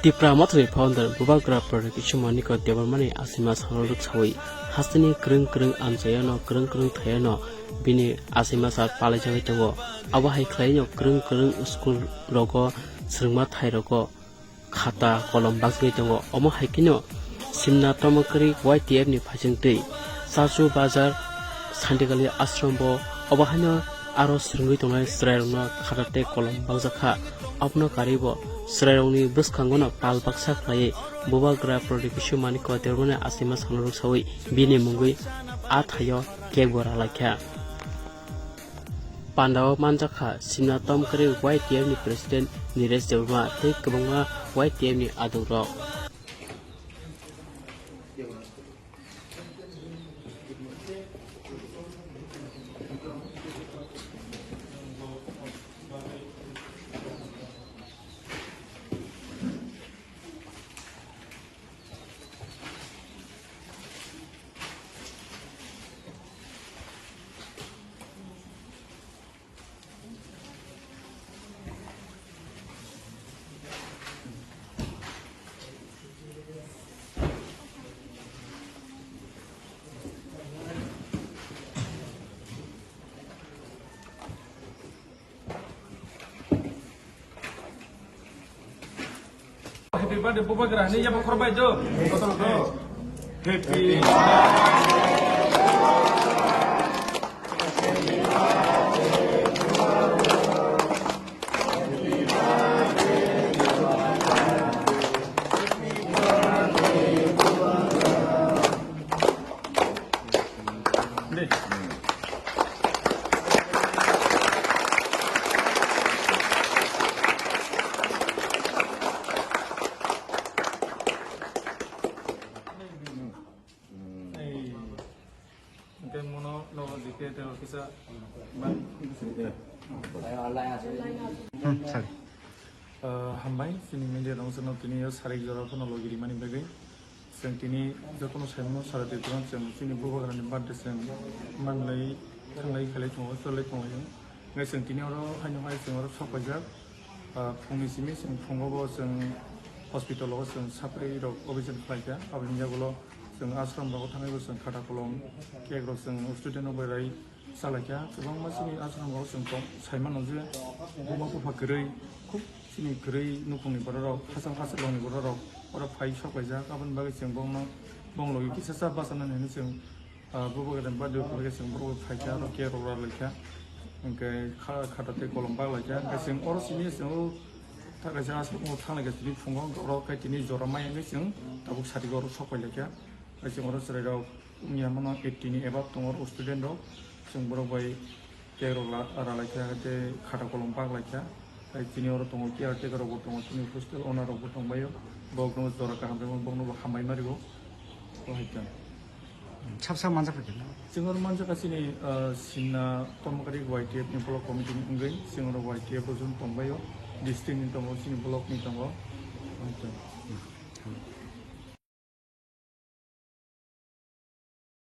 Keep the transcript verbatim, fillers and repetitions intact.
Tipra Mothani founder Bubagra Pradip Kishu Manikya Debbarmani asima salrok sawi hasteni kwrwng kwrwng amchaiyano kwrwng kwrwng thaiyano bini asima sal palaijagwi tongo. Abo hai khlaino kwrwng kwrwng school rogo swrwngma thairogo khata kolom bagjagwi tongo. Omo hai kheno Simna Tomokari Y T F ni phaisingtwi Chachu Bazar Santikali Ashram bo obo haino aro swrwngwi tongnai chwrairokno khata tei kolom bagjak kha. Abono karwibo chwrairokni bwskangono pal baksa khlaiwi Bubagra Pradip Kishu Manikya Debbarmani asima salrok sawi bini mungwi a thaio cake bo ralaikha. Pandao manjakha Simna Tomkari Y T F ni President Niresh Debbarma tei kwbangma Y T F ni adongrok. Happy birthday, Bubagra, ni yaba khorbai do. Happy. Hingke mono no dikhe te officer ban. Hmm, sorry. Ah, hambai, chini media rok chwngno tini o sarik jora phano logi rimani bagwi. Chwng tini jotono saimano sara twi tongo, chwng chini Bubagrani birthday chwng manlai thanglai khailai tongo, cholai tongo. Hingke chwng tini oro haino hai chwng oro sok paijak. Ah, phungni simi chwng phungo bo chwng hospital o chwng sapri rok operation khlaikha, aboni yagulo chwng ashram rogo thangwi bo chwng khata kolom, cake rok chwng student rok bai rai. Salaikha, kwbangma chini ashram rok chwng tong, saimano je buma bupha kwrwi, khub chini kwrwi nukhungni bororok, hachal hachalrokni bororok oro phai sok paijak, aboni bagwi chwng bongno, bong logi kisa cha bachanani hinwi chwng, ah, Bubagrani birthday upolokhe chwng borok phaikha, oro cake rok ralaikha, hwnkhe kha-, khata tei kolom baklaikha, hwnkhe chwng oro simi chwng o tha kaisa ashram o thanglaikha tini phungo, hwnkhe oro khe tini jora maya hinwi chwng tabuk sari oro sok pailaikha, hwnkhe chwng oro chwrairok. Wngya mano eighty ni above tongo oro student rok, chwng borok bai cake rok la-, ralaikha tei khata kolom baklaikha. Tai chini oro tongo caretaker rok bo tongo, chini hostel owner rok bo tongbaio, borok no jora kaham rwma borok no bo hambai ma rwo. O hai khe. Sab sab manjak kha khe. Chwng oro manjak kha chini, ah, Simna Tomokari Y T F ni block committee ni wngwi, chwng oro Y T F bo chwng tongbaio, district ni tongo, chini block ni tongo. O hai khe.